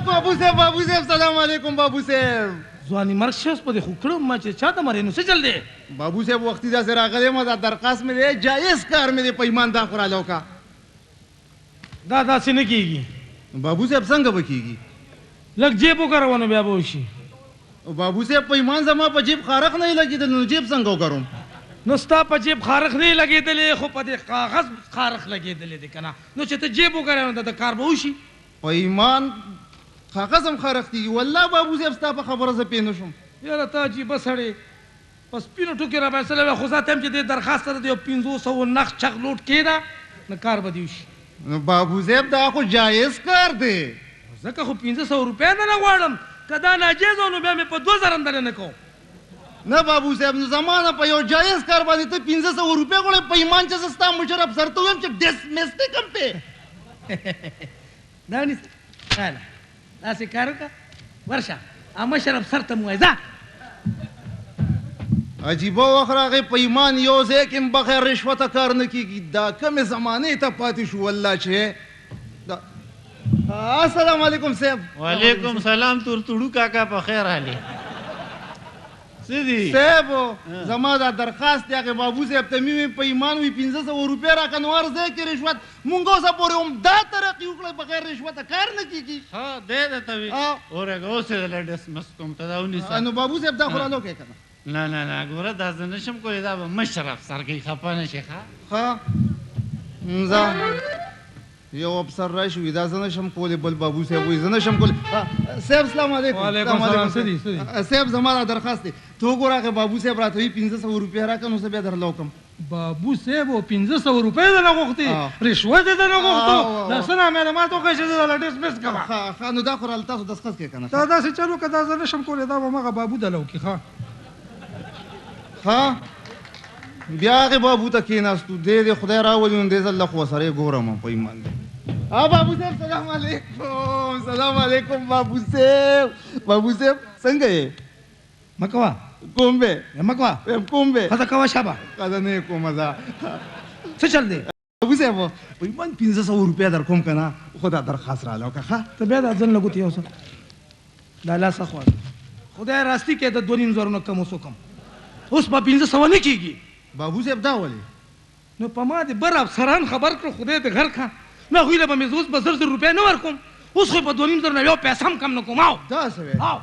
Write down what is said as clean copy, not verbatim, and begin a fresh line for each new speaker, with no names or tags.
بابو صاحب، بابو صاحب، سلام علیکم بابو صاحب.
ځواني مرګ شه، اوس په دې خو کړم ما چې چا ته مرې، نو څه چل دی؟
بابو صاحب وختي داسې راغلی یم، دا درخواست مې دی، جایز کار مې دی، په ایمان دا خو راله وکړه.
دا داسې نه کېږي.
بابو صاحب څنګه به کېږي؟
لږ جیب وګروه نو بیا به وشي.
بابو صاحب په ایمان زما په جیب خارښ نه لګېدلی، نو جیب څنګه وګروم؟
نو ستا په جیب خارښ نه لګېدلی، خو په دې کاغذ خارښ لګېدلی دی که نه، نو چې ته جیب وګروې نو د کار به وشي.
په ایمان کاغذ هم خارښ کېږي. والله بابو صاحب ستا په خبره زه پوه نه شوم.
یاره ته عجیبه سړی، په سپینو ټکي راباسلی وای، خو زه ته یم چې دې درخواست سره د یو 500 نخ چغ لوټ کېده نو کار به دې وشي.
نو بابو صاحب دا خو جایز کار دی،
ځکه خو 500 روپۍ نه غواړم. که دا ناجایز و نو بیا مې په 2000 هم درنه نه کوم.
نه بابو صاحب، نو زما نه په یو جایز کار باندې ته 500 روپۍ غواړې، په ایمان چې زه ستا مشر افسر ته ووایم چې ډسمس دې کړم پې.
دا ونیسه، هله داسې کار وکړه، ورشه مشر افسر ته مو ووایه ځه.
عجیبه وخت راغی، په ایمان یو ځای کې هم بغیر رشوته کار نه کېږي. دا کومې زمانې ته پاتې شو والله چې دا. السلام علیکم صاحب.
وعلیکم سلام تور تړو کاکا، په خیر راغلې. څه دي
صاحب؟ زما دا درخواست دی، هغې بابو صاحب ته مې وویل په ایمان وي 500 روپۍ راکړه، نو هر ځای کې رشوت. مونږ اوسه پورې هم دا ترقي وکړه، بغیر رشوته کار نه کېږي.
ښه دی درته وي، ورګه اوس یې درله ډسمس کوم، ته دا ونیسه.
نو بابو صاحب دا خو راله وکړې که نه؟
نه نه نه ګوره دا زه نه شم کولی، دا به مشر افسر کوي، خفه نه شې. ښه
ښه ځه، یو افسر راشي وي دا زه نه شم کولی، بل بابو صاحب وایي زه نه شم کولی. صاحب سلام علیکم.
وعلیکم سلام. څه دي څه دي؟
صاحب زما دا درخواست دی، ته وګوره هغه بابو صاحب راته وایي 500 روپۍ راکړه، نو زه بیا درله وکړم.
بابو صاحب 500 روپۍ درنه غوښتې، رشوت یې درنه غوښتو، دا څه نامه ده؟ ما ته وښیه چې زه درله ډسمس کړم.
ښه ښه، نو دا خو راله تاسو دستخط کړئ که نه؟
دا داسې چل وکړه، دا زه نه شم کولی، دا به هماغه بابو درله وکړي. ښه
ښه، بیا هغې بابو ته کښېناستو، دی دې خدای راولي، نو دې ځل له خو سره یې ګورم په ایمان دی. بابو صاحب سلام علیکم. سلام علیکم بابو صاحب. بابو صاحب څنګه یې؟
مه کوه.
کوم به؟
مه کوه.
کوم به؟
ښځه کوه شابه.
ښځه نه کومه ځه.
څه چل دی؟
بابو صاحب په ایمان 500 روپۍ در کوم که نه، خو دا درخواست راله وکړه. ښه
ته بیا دا ځل نه ګوتې یو څه دا لاس اخوا، خدای راستي کې د 2.5 زرو نه کم اوس وکړم، اوس به 500 نه کېږي.
بابو صاحب دا ولې؟
نو په ما دې بر افسران خبر کړو، خدای دې غرق کړه، نو هغوی له به مې اوس به 1000 1000 روپۍ نه ورکوم، اوس خو یې په 2.5 زرو نه یو پیسه هم کم نه کوم. او
دا څه وایې؟
او